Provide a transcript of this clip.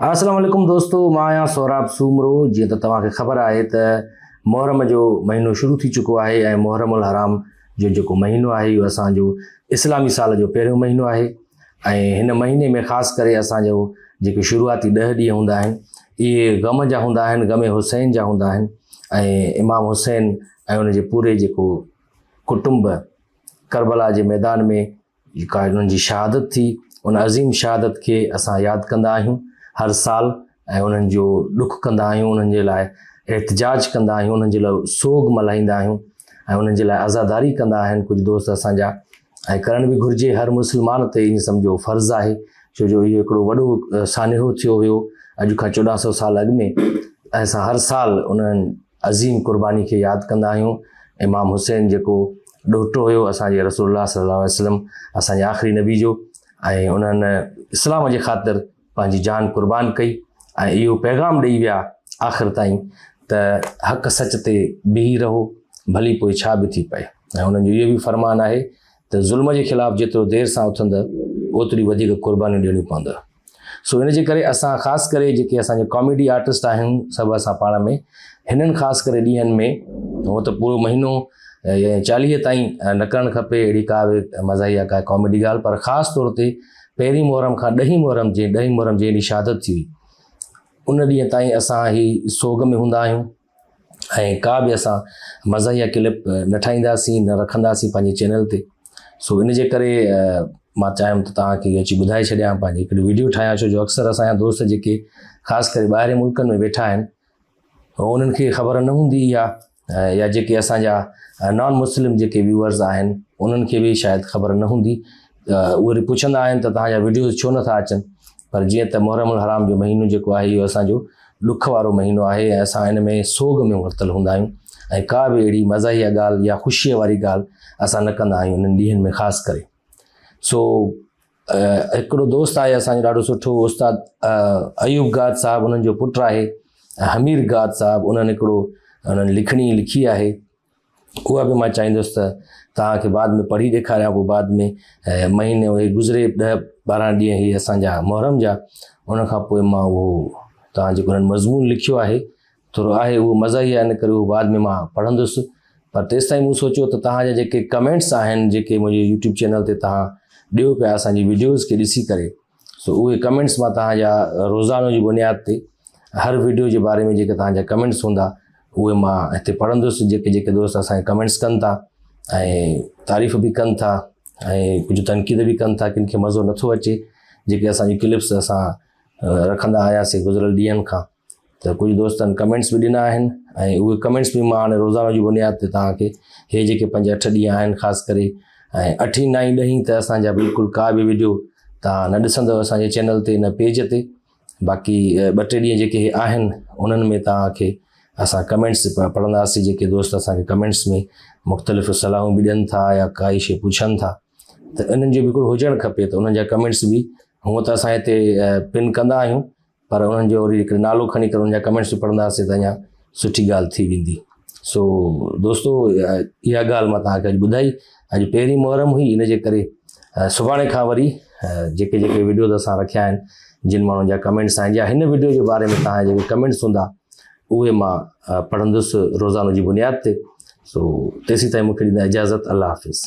السلام عليڪم دوستو مان آهيان سهراب سومرو جيئن ته توهان کي خبر آهي ته محرم جو مهينو شروع ٿي چڪو آهي ۽ محرم الحرام جو جيڪو مهينو آهي اهو اسان جو اسلامي سال جو پهريون مهينو آهي ۽ هن مهيني ۾ خاص ڪري اسان جو جيڪي شروعاتي ڏهه ڏينهن هوندا آهن اهي غم جا هوندا آهن غم حسين جا هوندا آهن ۽ امام حسين ۽ ان جي پوري جيڪو ڪٽنب ڪربلا جي ميدان ۾ جيڪا انهن جي شهادت ٿي ان عظيم شهادت کي اسان ياد ڪندا آهيون هر سال ۽ انهن جو ڏک ڪندا آهيون انهن جي لاء احتجاج ڪندا آهيون انهن جي لاء سوڳ ملهائيندا آهيون ۽ انهن جي لاء عزاداري ڪندا آهن ڪجهه دوست اسان جا ۽ ڪرڻ به گهرجي هر مسلمان تي ائين سمجهو فرض آهي ڇو جو اهو هڪڙو وڏو سانحو ٿيو هيو اڄ کان چوڏهن سو سال اڳ ۾ ۽ اسان هر سال انهن عظيم قرباني کي ياد ڪندا آهيون. امام حسين جيڪو ڏوهٽو هيو اسان جي رسول الله صلي الله عليه وسلم اسان جي آخري نبي جو ۽ انهن اسلام جي خاطر پنهنجي جان قربان ڪئي ۽ اهو پيغام ڏئي ويا آخر تائين ته حق سچ تي بيهي رهو ڀلي پوء ڇا به ٿي پئي ۽ انهن جو اهو به فرمان آهي ته ظلم جي خلاف جيترو دير سان اٿندء اوتري وڌيڪ قربانيون ڏيڻيون پوندء. سو ان جي ڪري اسان خاص ڪري جيڪي اسان جا ڪاميڊي آرٽسٽ آهيون سڀ اسان پاڻ ۾ هنن خاص ڪري ڏينهن ۾ هونء ته پورو مهينو يا چاليهه تائين نه ڪرڻ کپي اهڙي ڪا به مزاحيه ڪا ڪاميڊي ڳالهه پر خاص طور تي پهرين محرم کان ڏهين محرم جي ڏهين محرم جنهن ڏينهن شهادت ٿي هئي ان ڏينهن تائين اسان هي سوڳ ۾ هوندا آهيون ۽ ڪا به اسان مزاحيه ڪلپ نه ٺاهينداسين نه رکنداسين پنهنجي چينل تي سو ان جي ڪري مان چاهيم ته توهان کي اچي ٻڌائي ڇڏيان پنهنجي هڪڙي ويڊيو ٺاهيان ڇو جو اڪثر اسان جا دوست جيڪي خاص ڪري ٻاهرين ملڪن ۾ ويٺا آهن انهن کي خبر نه هوندي اها يا جيڪي اسان جا نان مسلم جيڪي ويوئرز آهن انهن کي به شايد خبر نه هوندي اهي وري پڇندا آهن ته توهان جا وڊيوز ڇو نٿا اچن پر جيئن ته محرم الحرام جو مهينو جيڪو آهي اهو اسان جو ڏک وارو مهينو آهي ۽ اسان ان ۾ سوڳ ۾ ورتل هوندا آهيون ۽ ڪا به اهڙي مزاحيه ڳالهه يا خوشيء واري ڳالهه اسان نه ڪندا آهيون انهن ڏينهن ۾ خاص ڪري سو هڪڙو دوست آهي اسانجو ڏاڍو سٺو استاد ايوب گاد صاحب انهن جو پٽ آهي حمير گاد صاحب انهن هڪڙو انهن لکڻي لکي آهي اها به مان چاهيندس ته توهان کي بعد ۾ پڙهي ڏيکاريان پوء بعد ۾ مهينو هي گذري ڏهه ٻارهن ڏينهن هي اسان جا محرم جا ان کان پوء مان اهو توهان جيڪو هنن مضمون لکيو آهي ٿورو آهي اهو مزاحيه ان ڪري اهو بعد ۾ مان پڙهندس پر تيستائين مون سوچيو ته توهان جا جيڪي ڪمينٽس آهن جيڪي منهنجي يوٽيوب چينل تي توهان ڏيو پيا اسان جي وڊيوز کي ڏسي ڪري سو اهي ڪمينٽس مان توهان جا روزانو جي بنياد تي هر وڊيو جي باري ۾ جيڪي توهان جا ڪمينٽس هوندا اهي مان هتي پڙهندس جيڪي جيڪي دوست اسان کي ڪمينٽس ڪن ٿا ۽ تعريف به ڪن ٿا ۽ ڪجهه تنقيد به ڪن ٿا ڪن کي مزو نٿو اچي جيڪي اسان جون ڪلپس اسان رکندا آياسي گذريل ڏينهن کان ته ڪجهه دوستن ڪمينٽس به ڏنا آهن ۽ اهي ڪمينٽس به مان هاڻي روزانو جي بنياد تي توهان کي هي جيڪي پنج اٺ ڏينهن آهن خاص ڪري ۽ اٺين نائين ڏهين ته اسان جا بلڪل ڪا به ويڊيو توهان نه ڏسندو اسان جي چينل تي نه پيج تي باقي ٻه ٽي ڏينهن جيڪي هي آهن انهن ۾ توهان کي اسان ڪمينٽس پڙهنداسين جيڪي دوست اسان کي ڪمينٽس ۾ مختلف صلاحون به ڏين ٿا يا ڪائي شي پڇن ٿا ته انهن جو به هڪڙو هجڻ کپي ته انهن جا ڪمينٽس به هونء ته اسان هتي پن ڪندا آهيون پر انهن جو وري هڪڙي نالو کڻي ڪري انهن جا ڪمينٽس به پڙهنداسين ته اڃا سٺي ڳالهه ٿي ويندي سو دوستو اها ڳالهه مان توهان کي اڄ ٻڌائي اڄ پهرين محرم هئي ان جي ڪري سڀاڻي کان وري جيڪي جيڪي وڊيوز اسان رکيا آهن جن ماڻهن جا ڪمينٽس آهن يا هن وڊيو جي باري ۾ توهان جا جيڪي ڪمينٽس هوندا اهي مان پڙهندس روزانو جي بنياد تي سو تيسين تائين مونکي ڏيندا اجازت الله حافظ.